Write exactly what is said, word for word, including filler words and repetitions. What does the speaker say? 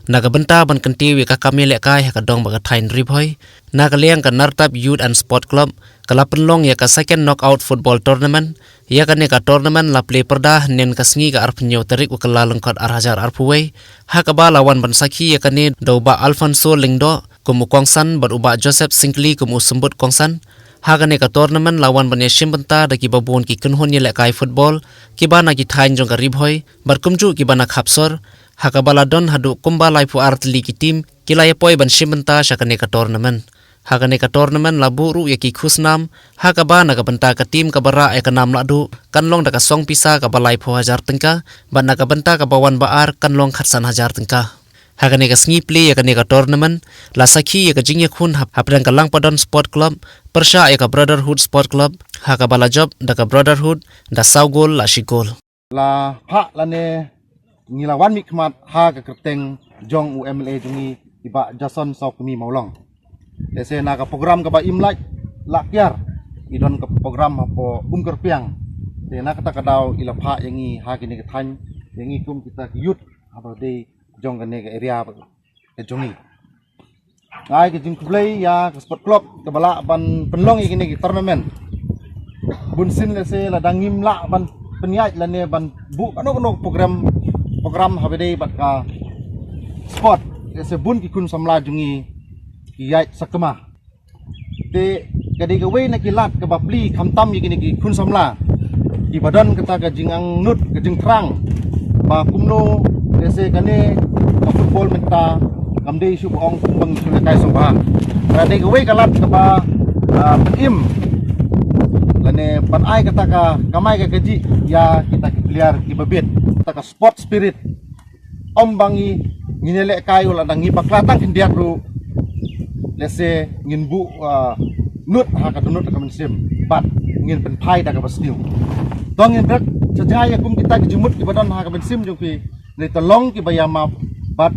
Na ka bynta ban kyntiew ïa ka kam ïalehkai ha ka dong bad ka thaiñ Ri Bhoi, na ka liang ka Nartap Youth and Sport Club ka la pynlong ïa ka second knockout football tournament. Ïa kane ka tournament la plie pyrda hynnin ka sngi ka arphew hynñiew tarik u Kyllalyngkot ar hajar arphew wei, ha kaba la wan ban sakhi ïa kane da u Bah Alfonso Lyngdoh kum u kongsan bad u Bah Joseph Syngkli kum u symbud kongsan. Ha kane ka tournament la wan ban ïashim bynta da kiba bun ki kynhun ïalehkai football kiba na ki thaiñ jong ka Ri Bhoi bad kumjuh kiba na khap sor, ha kaba la don haduh kumba laiphew ar tylli ki team ki la ïapoi ban shim bynta sha kane ka tournament. Ha kane ka tournament la buh ruh ïa ki khusnam, ha kaba na ka bynta ka team kaba rah ïa ka nam lahduh kan long da ka song pisa kaba laiphew hajar tyngka, bad na ka bynta kaba wan ba ar kan long khatsan hajar tyngka. Ha kane ka sngi plie ïa kane ka tournament la sakhi ïa ka jingïakhun hap-, hapdeng ka Langpadon Sport Club pyrshah ïa ka Brotherhood Sport Club, ha kaba la jop da ka Brotherhood da saw gol la shi gol. La phah lane ngi la wan mihkhmat ha ka kyrteng jong u M L A jong ngi, i Bah Jason Sawkmie Mawlong. Te se na ka program kaba im lait la kiar, i don ka program hapoh Umkyrpiang. Te na kata ka daw i la phah ïa ngi ha kine ki thaiñ, ïa ngi kum kita ki youth haba dei jong kane ka area ka jong ngi. Ai ka jingkhublei ïa ka sport club kaba lah ban pynlong ïa kine ki tournament. Bun sien lehse lada ngim lah ban pynïaid lane ban buh kano kano program, program haba dei bad ka sport, lehse bun ki khun samla jong ngi ki ïaid sakma. Te ka dei kawei na ki lad kaba plie khamtam ïa kine ki khun samla kiba don kata ka jingangnud, ka jingthrang ba kumno lehse kane ka football mynta kam dei shuh ba ong kumba ngi shu lehkai sngewbha. Ka dei kawei ka lad kaba, ah, pynim lane ban ai kata ka kamai ka kajih ïa kita ki player kiba bit, kata ka sport spirit. Ym ba ngi, ngin ïalehkai u lada ngi bakla tang khyndiat ruh, lehse ngin buh, ah, nud ha ka dohnud ka mynsiem bad ngin pynphai da kaba sniew. To ngin bret sha jngai ïa kum kita ki jingmut kiba don ha ka mynsiem jong phi, ne to long kiba ïa map bad